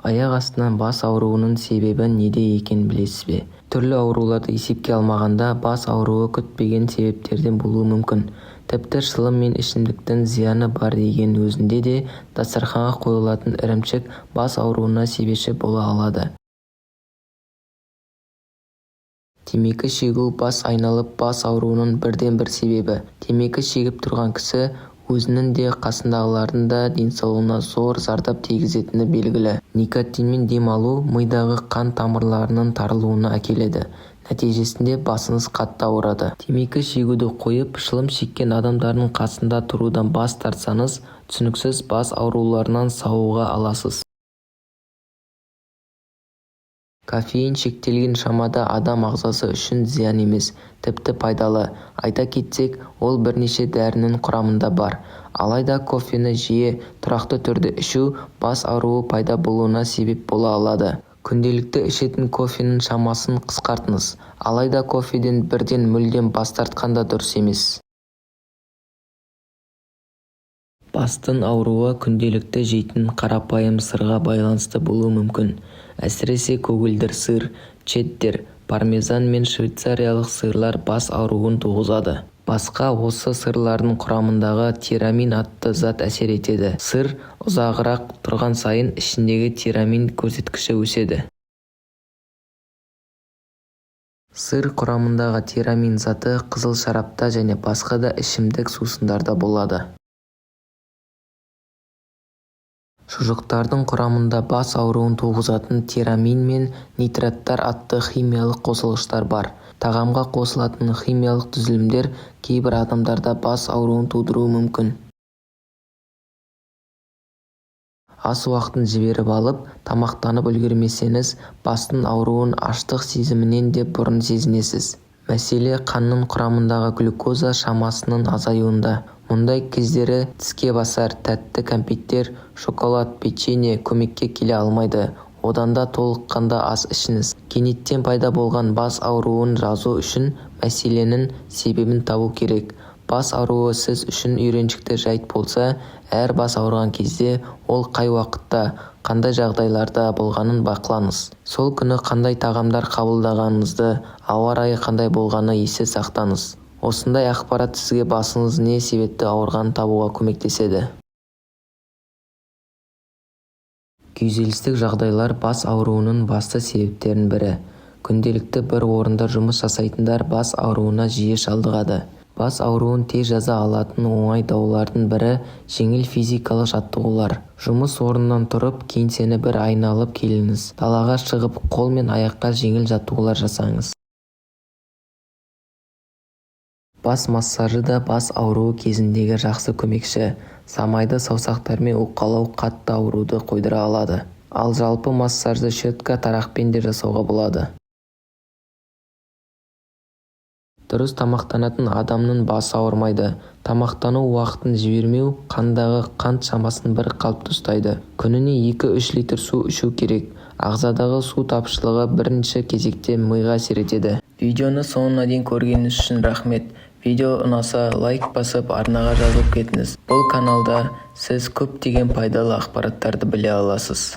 Аяқ астынан бас ауруының себебі неде екенін білесіз бе? Түрлі ауруларды есепке алмағанда, бас ауруы күтпеген себептерден болуы мүмкін. Тіпті шылым мен ішімдіктің зияны бар дегеннің өзінде де дастарханға қойылатын ірімшік бас ауруына себепші бола алады. Темекі шегу бас айналып, бас ауруының бірден-бір себебі. Темекі шегіп тұрған кісі өзінің де, қасындағылардың да денсаулығына зор зардап тигізетіні белгілі. Никотинмен дем алу мидағы қан тамырларының тарылуына әкеледі. Нәтижесінде басыңыз қатты ауырады. Темекі шегуді қойып, шылым шеккен адамдардың қасында тұрудан бас тартсаңыз, түсініксіз бас ауруларынан сауыға аласыз. Кофеин шектелген шамада адам ағзасы үшін зиян емес, тіпті пайдалы. Айта кетсек, ол бірнеше дәрінің құрамында бар. Алайда кофені жиі, тұрақты түрде ішу бас ауруы пайда болуына себеп бола алады. Күнделікті ішетін кофенің шамасын қысқартыңыз. Алайда кофеден бірден мүлдем бас тартқан да дұрыс емес. Бастың ауруы күнделікті жейтін қарапайым сырға байланысты болуы мүмкін. Әсіресе көгілдір сыр, чеддер, пармезан мен швейцариялық сырлар бас ауруын туғызады. Басқа осы сырлардың құрамындағы тирамин атты зат әсер етеді. Сыр ұзағырақ тұрған сайын ішіндегі тирамин көрсеткіші өседі. Сыр құрамындағы тирамин заты қызыл шарапта және басқа да ішімдік сусындарда болады. Шұжықтардың құрамында бас ауруын туғызатын тирамин мен нитраттар атты химиялық қосылғыштар бар. Тағамға қосылатын химиялық түзілімдер кейбір адамдарда бас ауруын тудыруы мүмкін. Ас уақытын жіберіп алып, тамақтанып үлгермесеңіз, бастың ауруын аштық сезімінен де бұрын сезінесіз. Мәселе қанның құрамындағы глюкоза шамасының азаюында. Мұндай кездері тіске басар тәтті кәмпиттер, шоколад, печенье көмекке келе алмайды. Одан да толыққанды ас ішіңіз. Кенеттен пайда болған бас ауруын жазу үшін мәселенің себебін табу керек. Бас ауруы сіз үшін үйреншікті жайт болса, әр бас ауырған кезде ол қай уақытта, қандай жағдайларда болғанын бақылаңыз. Сол күні қандай тағамдар қабылдағаныңызды, ауа райы қандай болғанын есте сақтаңыз. Осындай ақпарат сізге басыңыз не себепті ауырғанын табуға көмектеседі. Күйзелістік жағдайлар бас ауруының басты себептерінің бірі. Күнделікті бір орында жұмыс жасайтындар бас ауруына жиі шалдығады. Бас ауруын тез жаза алатын оңай даулардың бірі жеңіл физикалық жаттығулар. Жұмыс орнынан тұрып, кеңсені бір айналып келіңіз. Далаға шығып, қол мен аяққа жеңіл жаттығулар жасаңыз. Бас массажы да бас ауруы кезіндегі жақсы көмекші. Самайды саусақтармен уқалау қатты ауруды қойдыра алады. Ал жалпы массажды щетка тарақпен де жасауға болады. Дұрыс тамақтанатын адамның басы ауырмайды. Тамақтану уақытын жібермеу қандағы қант шамасын бір қалыпты ұстайды. Күніне 2-3 литр су ішу керек. Ағзадағы су тапшылығы бірінші кезекте миға әсер етеді. Видеоны соңына дейін көргеніңіз үшін рахмет. Видео ұнаса лайк басып, арнаға жазылып кетіңіз. Бұл каналда сіз көптеген пайдалы ақпараттарды біле аласыз.